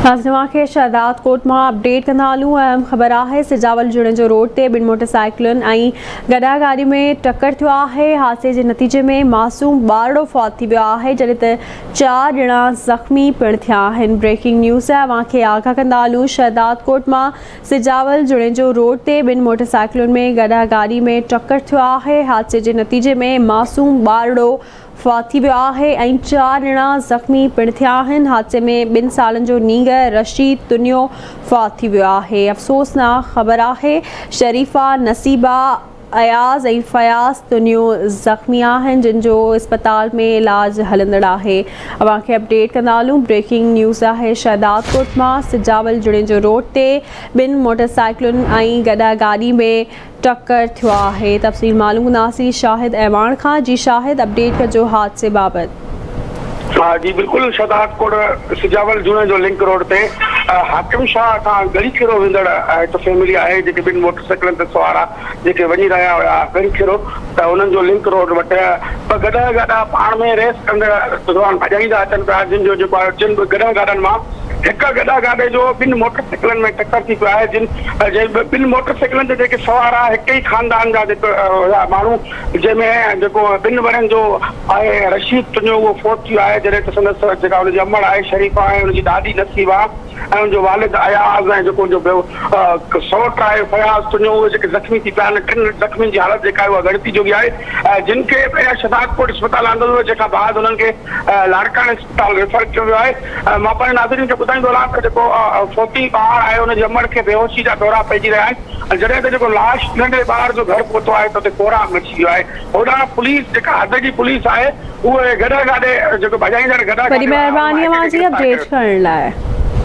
ناظرين کي شهداد ڪوٽ مان اپڊيٽ ڪندا هلون اهم خبر آهي سجاول جوڻيجو روڊ تي ٻن موٽر سائيڪلن ۽ گڏهه گاڏي ۾ ٽڪر ٿيو آهي حادثي جي نتيجي ۾ معصوم ٻارڙو فوت ٿي ويو آهي جڏهن ته چار ڄڻا زخمي پڻ ٿيا آهن بريڪنگ نيوز اوهان کي آگاهه ڪندا هلون شهداد ڪوٽ مان سجاول جوڻيجو روڊ تي ٻن موٽر سائيڪلن ۾ گڏهه گاڏي ۾ ٽڪر ٿيو آهي حادثي جي نتيجي ۾ معصوم ٻارڙو فوت ٿي ويو آهي ۽ چار ڄڻا زخمي پڻ ٿيا آهن، حادثي ۾ ٻن سالن جو نينگر رشيد تنيو فوت ٿي ويو آهي، افسوسناڪ خبر آهي شريفه، نصيبه، اياز ۽ فياض تنيو زخمي آهن جن جو اسپتال ۾ علاج هلندڙ آهي، اوهان کي اپڊيٽ ڪندا هلون بريڪنگ نيوز آهي شهدادڪوٽ مان سجاول جوڻيجو روڊ تي ٻن موٽرسائيڪلن ۽ گڏهه گاڏي ۾ ٽڪر ٿيو آهي تفصيل معلوم ڪنداسين شاهد اعواڻ کان جي شاهد اپڊيٽ ڪجو حادثي بابت. ها جي بلڪل شهدادڪوٽ سجاول جوڻيجو لنڪ روڊ تي حاڪم شاهه کان ڳڙهي کيرو ويندڙ هڪ فيملي آهي جيڪي ٻن موٽر سائيڪلن تي سوار آ جيڪي وڃي رهيا هيا ڳڙهي کيرو ته انهن جو لنڪ روڊ وٽ ٻه گڏهه گاڏا پاڻ ۾ ريس ڪندڙ دوران ڀڄائيندا اچن پيا جن جو جيڪو آهي جن گڏهه گاڏن مان هڪ گڏهه گاڏي جو ٻن موٽر سائيڪلن ۾ ٽڪر ٿي پيو آهي جن جي ٻن موٽر سائيڪلن تي جيڪي سوار آهي هڪ ئي خاندان جا جيڪي هيا ماڻهو جنهن ۾ جيڪو ٻن ورهين جو آهي رشيد تنيو اهو فوت ٿي ويو آهي جڏهن ته سندس جيڪا ان جي امڙ آهي شريفه ۽ ان جي ڏاڏي نصيبه ۽ ان جو والد اياز ۽ جيڪو ان جو ٻيو سئوٽ آهي فياض تنيو اهي جيڪي زخمي ٿي پيا آهن ٽن زخمين جي حالت جيڪا آهي اها ڳڻتي جوڳي آهي جن کي پهريان شهدادڪوٽ اسپتال آندو ويو جنهن کان بعد انهن کي لاڙڪاڻي اسپتال ريفر ڪيو ويو آهي. مان پنهنجي ناظرين کي ٻڌائيندو هلان ته جيڪو فوتي ٻار آهي ان جي امڙ کي بيهوشي جا دورا پئجي رهيا آهن ۽ جڏهن ته جيڪو لاش ننڍڙي ٻار جو گهر پهتو آهي ته اتي ڪهرام مچي ويو آهي. هوڏانهن پوليس جيڪا حد جي پوليس آهي اهي گڏهه گاڏي جيڪو ڀڄائيندڙ گڏهه وڏي گاڏي وارا مهرباني انهن مان اوهان هڪ کي جي گرفتار اپڊيٽ ڪيو. ڪرڻ لاء.